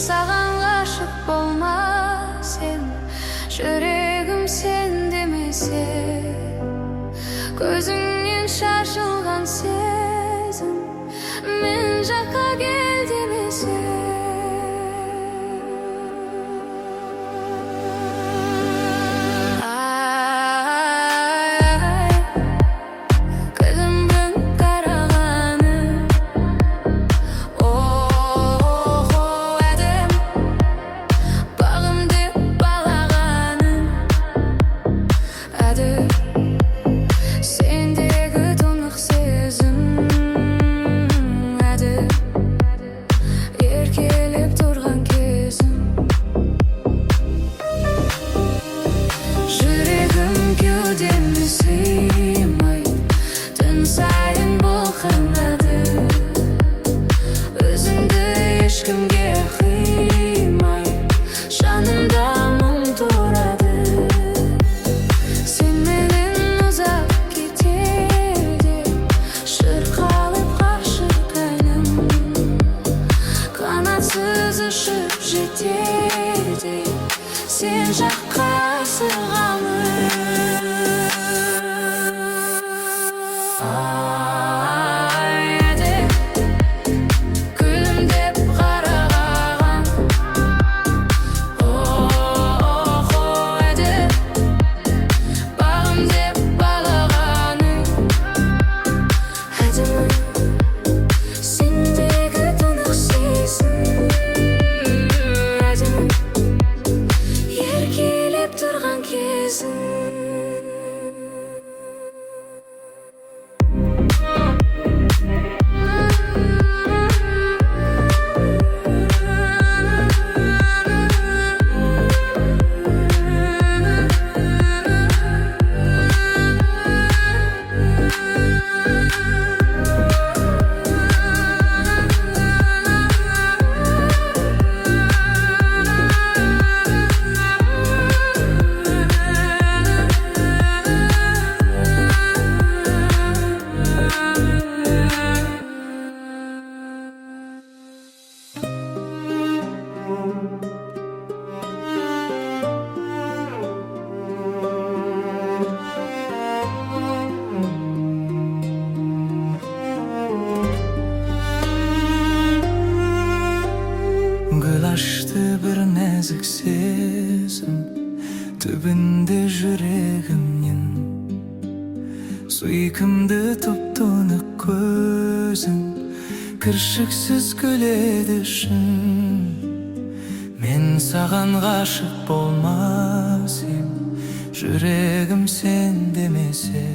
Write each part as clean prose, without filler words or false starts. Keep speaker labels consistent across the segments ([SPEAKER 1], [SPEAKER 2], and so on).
[SPEAKER 1] Саған ғашық болмас ем, жүрегім сен демесе. Көзіңнен шашылған сезім мен жаққа кел демесе. Ай, күлімдеп қарағаны, охо, әдемі, бағым деп балағаны. Әдемі, сендегі тұнық сезім. Әдемі, еркелеп тұрған кезім. Жүрегім кеудеме сыймай, түн сайын бұлқынады. Өзіңді ешкімге қимай, жанымда мұң тұрады. Сен менен ұзақ кетерде, шырқалып ғашық әнім, қанатсыз ұшып жетердей, сен жаққа асығамын. Ай, әдемі, күлімдеп қараған, охо, әдемі, бағым деп балағаны. Әдемі, сендегі тұнық сезім. Әдемі, еркелеп тұрған кезім.
[SPEAKER 2] Гүл ашты бір нәзік сезім түбінде жүрегімнен. Сүйкімді тұп тұнық көзің кіршіксіз күледі шын. Мен саған ғашық болмас ем, жүрегім сен демесе.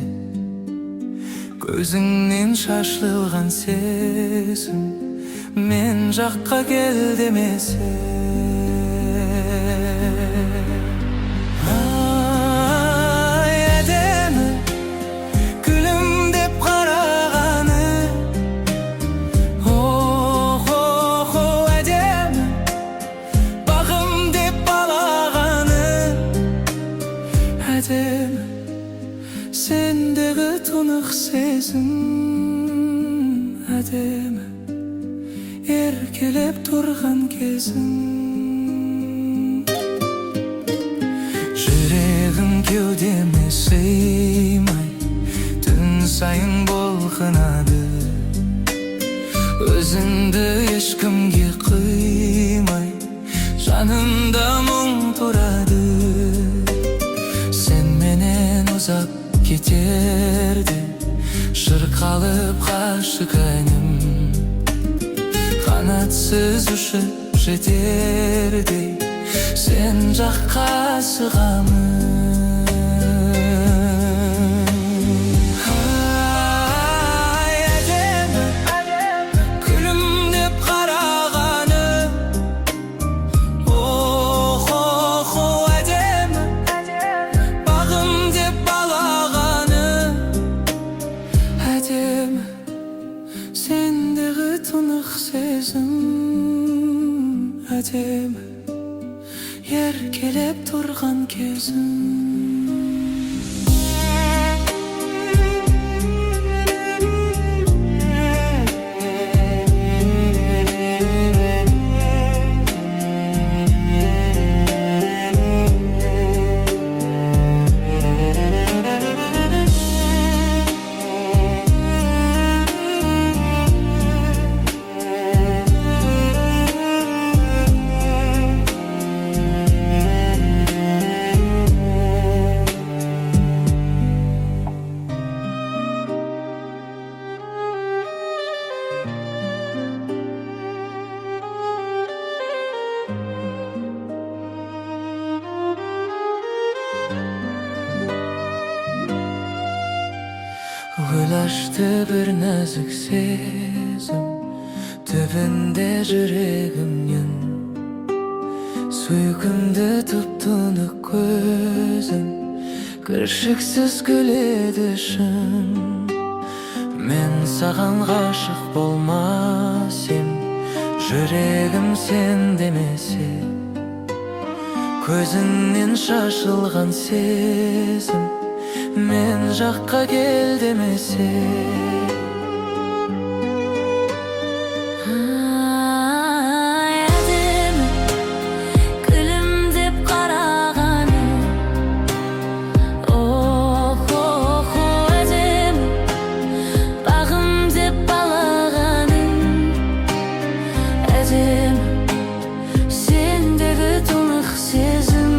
[SPEAKER 2] Көзіңнен шашылған сезім мен жаққа кел демесе. Ай, әдемі, күлімдеп қарағаны, охо, әдемі, бағым деп балағаны. Әдемі, сендегі тұнық сезім. Әдемі, еркелеп тұрған кезім. Жүрегім кеудеме сыймай, түн сайын бұлқынады. Өзіңді ешкімге қимай, жанымда мұң тұрады. Сен менен ұзап кетерде, шырқалып ғашық әнім, қанатсыз ұшып жетердей, сен жаққа асығамын. Ай, әдемі, күлімдеп қарағаны, охо, әдемі, бағым деп балағаны. Әдемі, сендегі тұнық сезім. Әдемі, еркелеп тұрған кезім. Жол ашты бір нәзік сезім түбінде жүрегімнен. Сүйкімді тұп-тұнық көзің кіршіксіз күледі шын. Мен саған ғашық болмас ем, жүрегім сен демесе. Көзіңнен шашылған сезім мен жаққа кел демесе.
[SPEAKER 1] Ай, әдемі күлімдеп қарағаның. Ох, әдемі бағым деп балағаның. Әдемі сендегі тұнық сезім.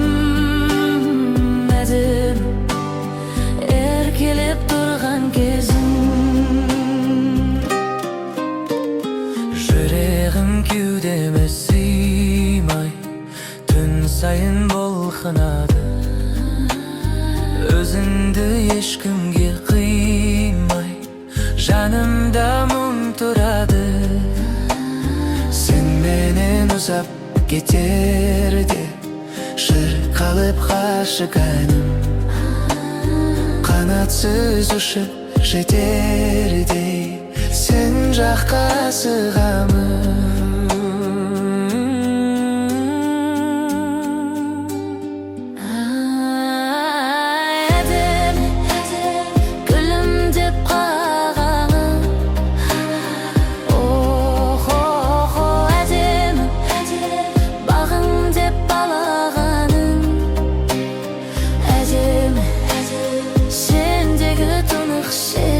[SPEAKER 1] Әдемі еркелеп тұрған кезің.
[SPEAKER 2] Жүрегім кеудеме сыймай түн сайын бұлқынады. Өзіңді ешкімге қимай, жанымда мұң тұрады. Сен менен ұзап кетерде шырқалып ғашық әнім, қанатсыз ұшып жетердей сен жаққа асығамын.
[SPEAKER 1] Ай, әдемі күлімдеп қарағаның. Ох, әдемі бағым деп балағаның. Әдемі сендегі тұнық сезім.